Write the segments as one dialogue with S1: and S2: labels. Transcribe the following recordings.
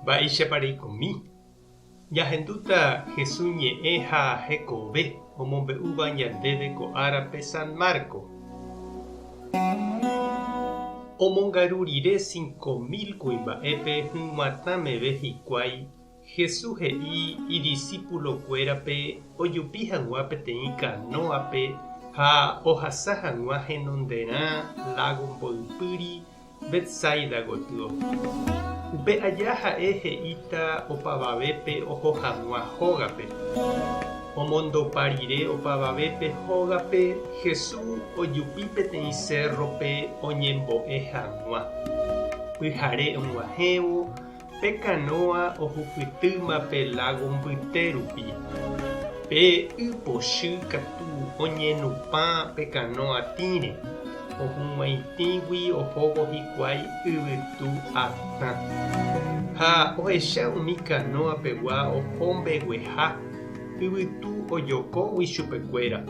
S1: Mba'éichapa reikomi? Ñahendúta Jesús ñe'ẽ ha hekove omombe'úva ñandéve ko árape San Marco. Omongaru rire 5000 kuimba'épe hyg̃uatã meve hikuái, Jesús he'i idisípulokuérape ojupi hag̃ua peteĩ kanóape ha ohasa hag̃ua henonderã lágo mboypýri Betsaida gotyo. Upe aja ha'e he'íta opavavépe oho hag̃ua hógape. Omondopa rire opavavépe hógape, Jesús ojupi peteĩ sérrope oñembo'e hag̃ua. Pyhare og̃uahẽvo, pe kanóa ohupytýma pe lágo mbyte rupi. Pe y pochy katu oñenupã pe kanóa tĩre, ohug̃uaitĩgui ohóvo hikuái yvytu atã. Ha ohecha umi kanóa pegua oho mbegueha yvytu ojokógui chupekuéra.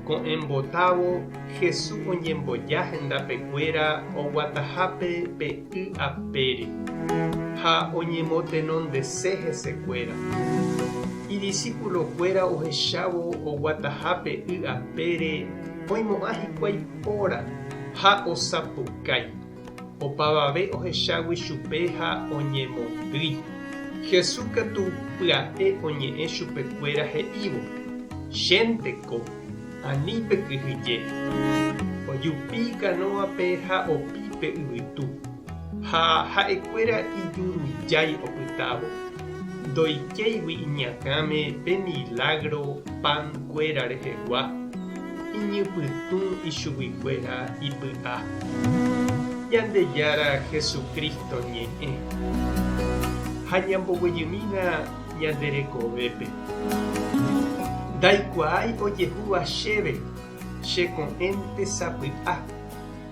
S1: Ko'ẽmbotávo, Jesús oñemboja hendapekuéra oguatahápe pe y apére, ha oñemotenondese hesekuéra. Idisipulokuéra ohechávo oguataha pe y apére oimo'ã hikuái póra ha osapukái, opavave ohechágui chupe ha oñemondýi. Jesús katu pya'e oñe'ẽ chupekuéra he'ívo, Chénteko, ani pekyhyje. Ojupi kanóape ha opi pe yvytu, ha ha'ekuéra ijurujái opytávo, ndoikéigui iñakãme pe milágro pan kuéra rehegua, iñypytũ ichuguikuéra ipy'a. Ñandejára Jesucristo ñe'ẽ. Ha ñamboguejymína ñande rekovépe. Ndaikuaái ojehúva chéve, che ko'ẽnte sapy'a,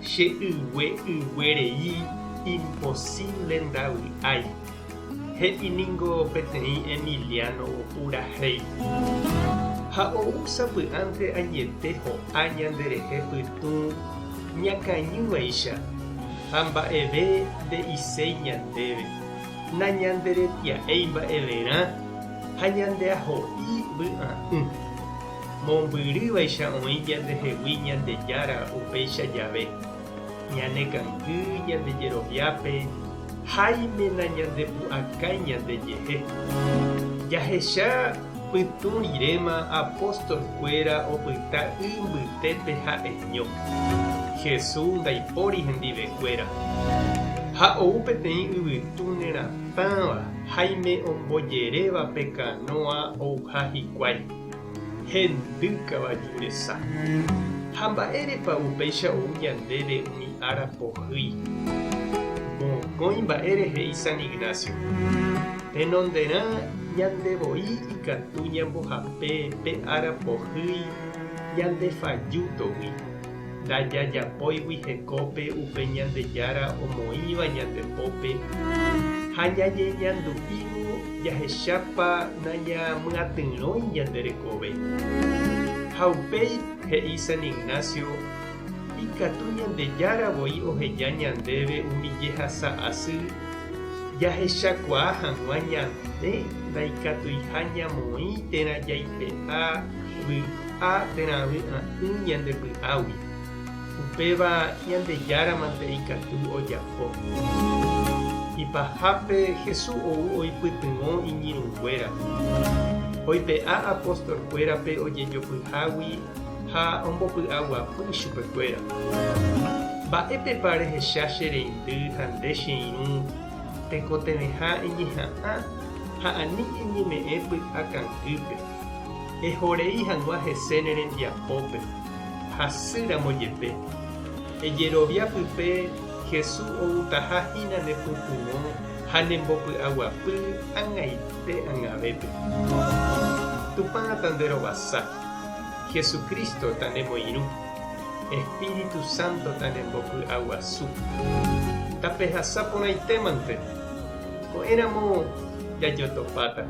S1: che ygue ygue rei imposible ndavy'ái. He'i ningo peteĩ Emiliano opurahéi. Ha ou sapy'ánte añete ho'a ñanderehe pytũ ñakañývaicha ha mba'eve nde'iséi ñandéve, nañanderetia'éi mba'everã ha ñandeaho'i vy'a'ỹ. Mombyrývaicha oĩ ñandehegui Ñandejára upéicha jave. Ñane kangy ñande jeroviápe háime nañandepu'akái ñandejehe. Jahecha pytũ riréma apóstol-kuéra opyta y mbytépe ha'eño. Jesús ndaipóri hendivekuéra. Ha ou peteĩ yvytu neratãva háime ombojeréva pe kanóa ouha hikuái. Hendy kavaju resa. Ha mba'érepa upéicha ou ñandéve umi ára pohýi? Mokõi mba'ére he'i San Ignacio. Tenonderã ñande voi ikatu ñambohape pe ára pohýi ñande fajútogui, ndajajapóigui hekópe upe Ñandejára omoĩva ñande pópe ha ñañeñandu'ívo jahechápa nañamyatyrõi ñande rekove. Ha upéi, he'i San Ignacio, ikatu Ñandejára voi oheja ñandéve umi jehasa asy jahechakuaa hag̃ua ñande ndaikatuiha ñamoĩ térã jaipe'a vy'a térã vy'a'ỹ ñande py'águi. Upéva Ñandejáramante ikatu ojapo. Ipahápe Jesús ou oipytyvõ iñirũnguérape. Oipe'a apostolkuérape ojejopyhágui ha ombopy'aguapy chupekuéra. Mba'épepa rehecha che reindy ha nde che irũ tekotevẽha eñeha'ã ha ani eñeme'ẽ py'a kangýpe, ehorei hag̃ua hese ne rembiapópe? Hasýramo jepe, ejerovia pype Jesús outaha hína ne pytyvõ ha nembopy'aguapy ag̃aite ag̃avépe. Tupã tanderovasa, Jesucristo tanemoirũ, Espíritu Santo tanembopy'aguasu. Tapehasa porãitémante, ko'ẽramo jajotopáta.